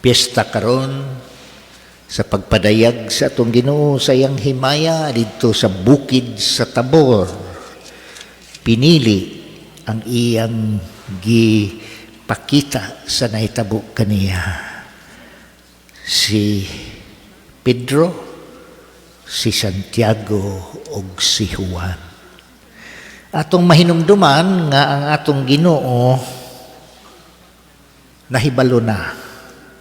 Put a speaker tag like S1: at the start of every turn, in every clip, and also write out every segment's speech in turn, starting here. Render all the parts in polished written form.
S1: Piyesta karon sa pagpadayag sa atong Ginoo sa iyang himaya didto sa bukid sa Tabor. Pinili ang iyang gipakita sa nahitabo kaniya. Si Pedro, si Santiago ug si Juan. Atong mahinumduman nga ang atong Ginoo nahibalo na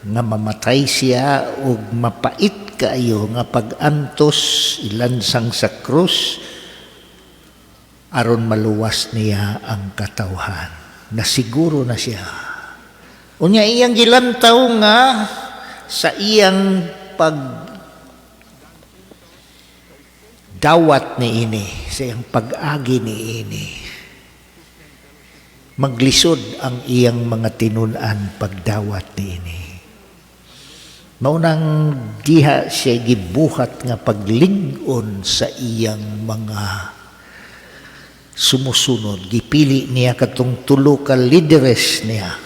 S1: nga mamatay siya ug mapait kaayo nga pag-antos, ilansang sa krus aron maluwas niya ang katawhan. Nasiguro na siya. Unya iyang gilantaw nga sa iyang pag dawat ni ini, sa iyang pag-agi ni ini, maglisod ang iyang mga tinun-an pagdawat ni ini. Maunang diha siya gibuhat nga paglig-on sa iyang mga sumusunod. Gipili niya katong tulo ka lideres niya.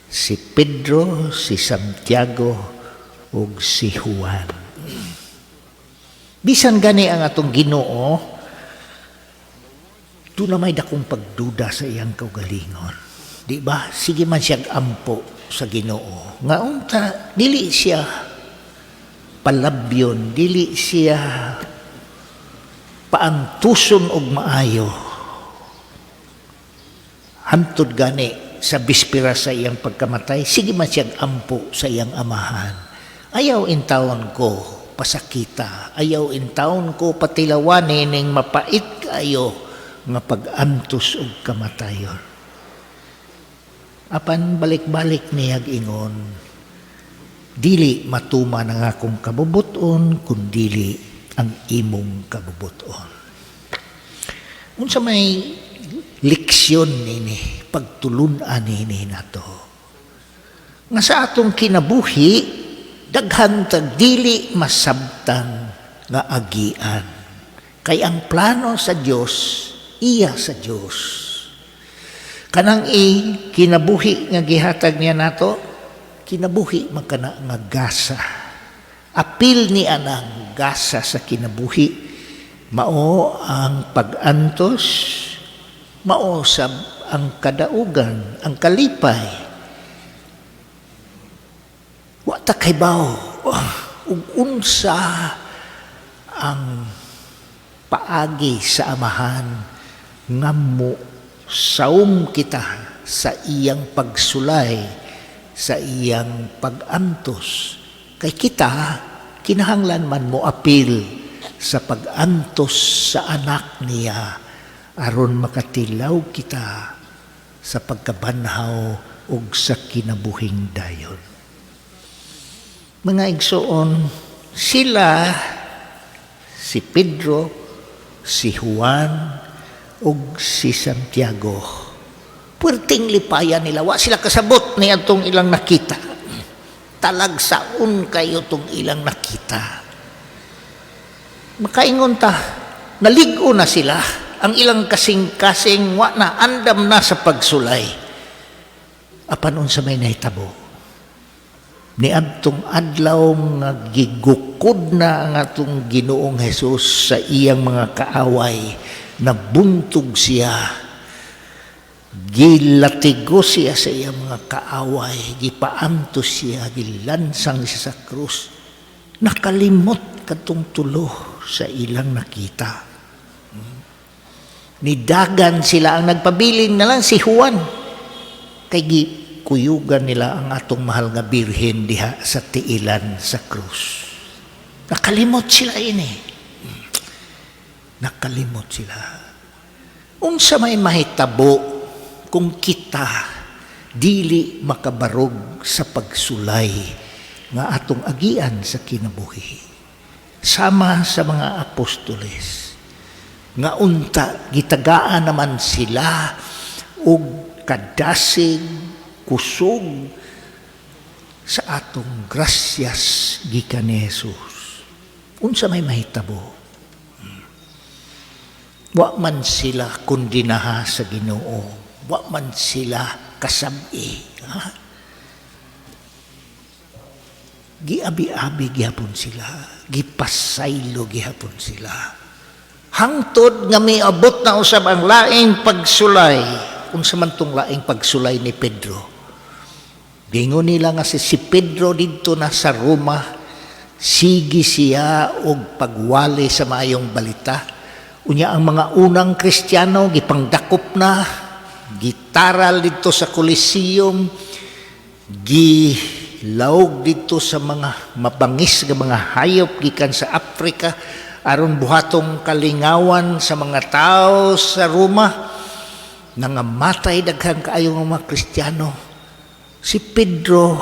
S1: Si Pedro, si Santiago, ug si Juan. Bisan gani ang atong Ginoo, doon na may dakong pagduda sa iyang kaugalingon. Di ba? Sige man siya ampo sa Ginoo. Nga unta, dili siya palabyon, dili siya paantuson og maayo. Hantod gani sa bispira sa iyang pagkamatay, sige man siya ampo sa iyang amahan. "Ayaw intawon ko pasakita, ayaw intawon ko patilawanin ning mapait kaayo nga pag-antos og kamatayon." Apan balik-balik niyag ingon, "Dili matuman ang akong kabubuton, kundili ang imong kabubuton." Unsa may leksyon nini, pagtulunan nini nato? Nga sa atong kinabuhi, daghan tag dili masabtan nga agian. Kay ang plano sa Dios, iya sa Dios. Kanang i kinabuhi nga gihatag niya nato, kinabuhi man kana nga gasa. Apil ni anang gasa sa kinabuhi, mao ang pag-antos, mao sab ang kadaugan, ang kalipay. Wa ta kahibaw ug unsa ang paagi sa Amahan nga mo saum kita sa iyang pagsulay, sa iyang pag-antos. Kay kita, kinahanglan man mo apil sa pag-antos sa anak niya aron makatilaw kita sa pagkabanhaw ug sa kinabuhing dayon. Mga igsoon, sila, si Pedro, si Juan, ug si Santiago, puwerteng lipayan nila. Wa sila kasabot ni atong ilang nakita. Talagsaon kaayo tong ilang nakita. Makaingon ta, naligo na sila. Ang ilang kasing-kasing wa na, andam na sa pagsulay. Apan unsa may nahitabo? Niadtong adlaw nga gigukod na ang atong Ginoong Hesus sa iyang mga kaaway, nabuntog siya, gilatigo siya sa iyang mga kaaway, gipaantos siya, gilansang siya sa krus. Nakalimot kadtong tulo sa ilang nakita. Nidagan sila. Ang nagpabilin na lang si Juan. Kay gikuyugan nila ang atong mahal nga Birhen diha sa tiilan sa krus. Nakalimot sila ini. Nakalimot sila. Unsa may mahitabo kung kita dili makabarog sa pagsulay nga atong agian sa kinabuhi? Sama sa mga apostoles nga unta gitagaan naman sila og kadasig, kusog sa atong grasyas gikan ni Jesus. Unsa may mahitabo? Wa man sila kondinaha sa Ginoo. Wa man sila kasabi. Ha? Giabi-abi gihapon sila, gipasaylo gihapon sila. Hangtod nga miabot na usab ang laing pagsulay. Unsa man tong laing pagsulay ni Pedro? Giingon nila nga si Pedro didto na sa Roma, sige siya og pagwali sa maayong balita. Unya ang mga unang Kristiyano gipangdakop na, gitaral didto sa Coliseum, gilaog didto sa mga mabangis nga mga hayop gikan sa Africa aron buhatong kalingawan sa mga tao sa Roma. Nangamatay daghan kaayo nga mga Kristiyano. Si Pedro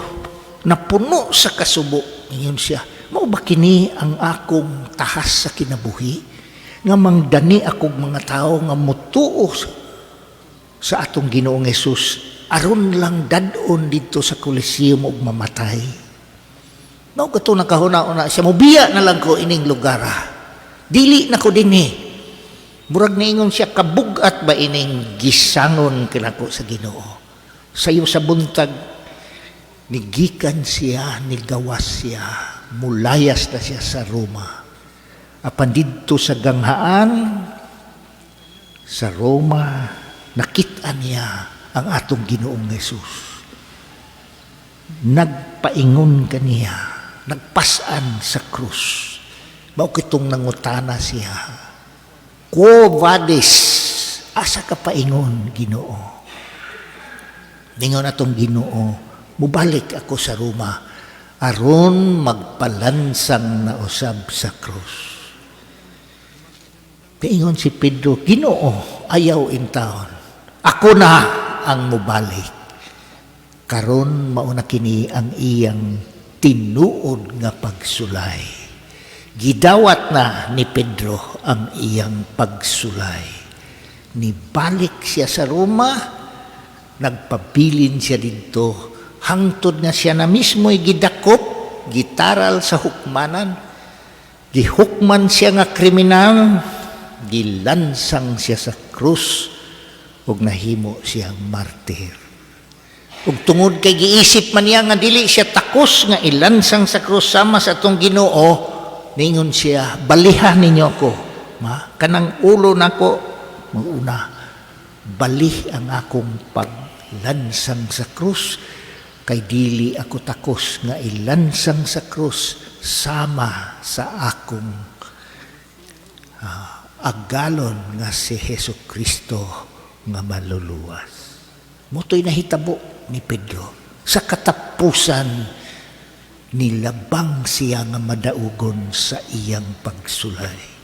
S1: napuno sa kasubo. Ingon siya, "Mao ba kini ang akong tahas sa kinabuhi? Nga mangdani akong mga tao nga mutuo sa atong Ginoong Hesus aron lang dad-on didto sa Coliseum ug mamatay." Mao kato nakahuna-una siya, "Mubiya na lang ko ining lugar. Ah. Dili na ko dinhi." Murag niingon siya, "Kabugat ba ining gisangon kinako sa Ginoo?" Sayo sa buntag, nigikan siya, nigawas siya, mulayas na siya sa Roma. Apan didto sa ganghaan, sa Roma, nakita niya ang atong Ginoong Hesus. Nagpaingon kaniya, nagpasan sa krus. Mao kitong nangutana siya, "Quo vadis?" Asa ka paingon, Ginoo? Ningon atong Ginoo, "Mubalik ako sa Roma aron magpalansang na usab sa krus." Niingon si Pedro, "Ginoo, ayaw intawon. Ako na ang mubalik." Karon mauna kini ang iyang tinuod nga pagsulay. Gidawat na ni Pedro ang iyang pagsulay. Nibalik siya sa Roma, nagpabilin siya didto, hangtod nga siya na mismo'y gidakop, gitaral sa hukmanan, gihukman siya nga kriminal, gilansang siya sa krus, ug nahimo siyang martir. Ug tungod kay giisip man niya nga dili siya takos nga ilansang sa krus sama sa atong Ginoo, ningon siya, "Balihan ninyo ako. Ma, kanang ulo nako mauna. Bali ang akong paglansang sa krus kay dili ako takos nga ilansang sa krus sama sa akong agalon nga si Hesus Kristo nga maluluwas." Mao to'y nahitabo ni Pedro. Sa katapusan, nilabang siya nga madaugon sa iyang pagsulay.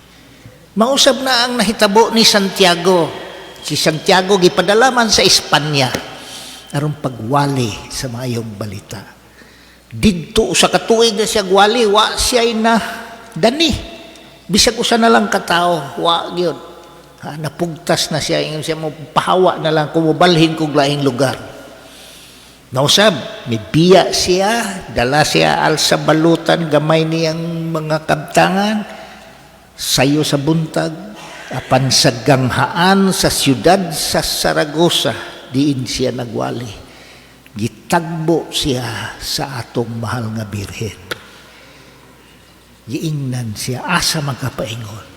S1: Mausab na ang nahitabo ni Santiago. Si Santiago gipadala man sa Espanya aron pagwali sa maayong balita. Didto sa katuig na siya gwali, wa siya na dani. Bisag usa na lang katao, wa gyud. Ha, napugtas na siya, ingon siya, "Mo pahawa na lang kung mobalhin kog laing lugar." Nausab, mibiya siya, dala siya al sa balutan, gamay niyang mga kabtangan, sayo sa buntag, apan sa ganghaan sa siyudad sa Saragosa, diin siya nagwali. Gitagbo siya sa atong mahal nga Birhen. Giingnan siya, "Asa magkapaingon?"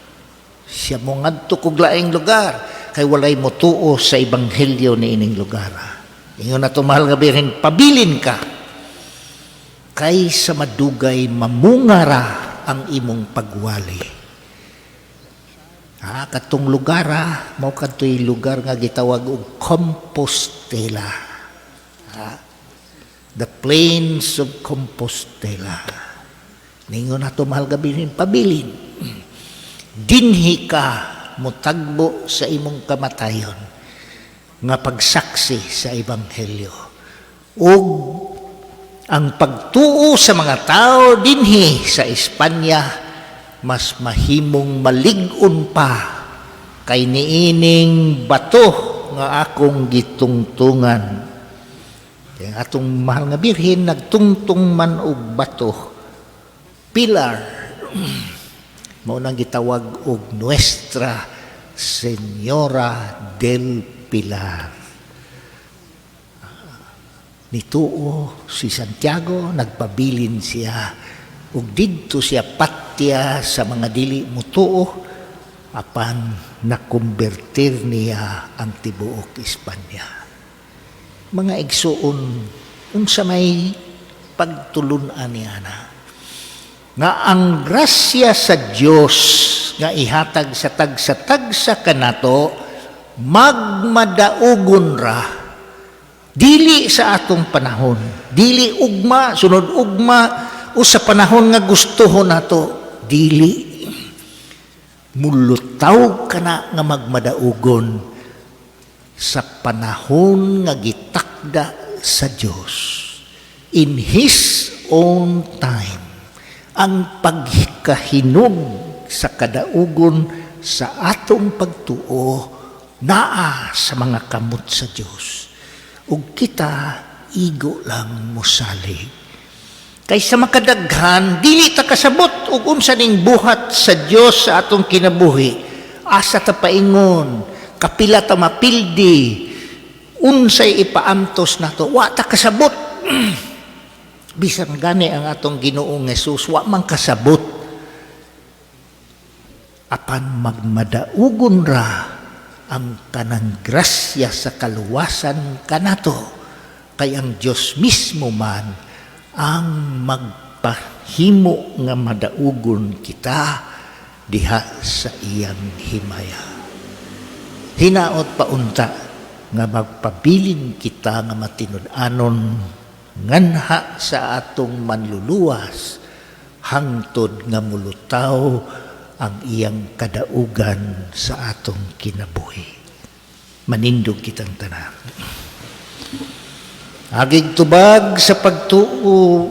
S1: Siya mo, "Ngadto kog laing lugar kay walay motuo sa ebanghelyo ni ining lugar." Ingon ato mahal nga Birhen, "Pabilin ka kay sa madugay mamungara ang imong pagwali." Ah, katong lugar ah, mao kadtoy lugar nga gitawag og Compostela. Ah, the plains of Compostela. Ningon ato mahal nga Birhen, "Pabilin. Dinhi ka mutagbo sa imong kamatayon nga pagsaksi sa ebanghelyo. Ug ang pagtuo sa mga tao dinhi sa Espanya mas mahimong malig-on pa kay niining bato nga akong gitungtungan." Kaya ang atong mahal nga Birhen nagtungtong man og bato, pillar, mao nang gitawag og Nuestra Señora del Pilar. Nituo si Santiago, nagpabilin siya ug didto siya patya sa mga dili mutuo, apan nakumbertir niya ang tibuok Espanya. Mga igsuon, unsa may pagtulun-an niya na nga ang grasya sa Dios nga ihatag sa tagsa-tagsa kanato magmadaugon ra, dili sa atong panahon, dili ugma, sunod ugma, o sa panahon nga gustuhon nato, dili. Mulutaw kana nga magmadaugon sa panahon nga gitakda sa Dios, in His own time. Ang pagkahinog sa kadaugon sa atong pagtuo naa sa mga kamot sa Dios ug kita igo lang mosalig. Kay sa makadaghan, dili ta kasabot ug unsa ning buhat sa Dios sa atong kinabuhi. Asa ta paingon, kapila ta mapildi, unsay ipaantos nato, wa ta kasabot. Bisan gani ang atong Ginoong Hesus wa man kasabot. Apan magmadaugon ra ang kanang grasya sa kaluwasan kanato, kay ang Dios mismo man ang magpahimo nga madaugon kita diha sa iyang himaya. Hinaot pa unta nga magpabilin kita nga matinud-anon nganha sa atong Manluluwas hangtod nga mulutaw ang iyang kadaugan sa atong kinabuhi. Manindog kitang tanan. Agig tubag sa pagtuo.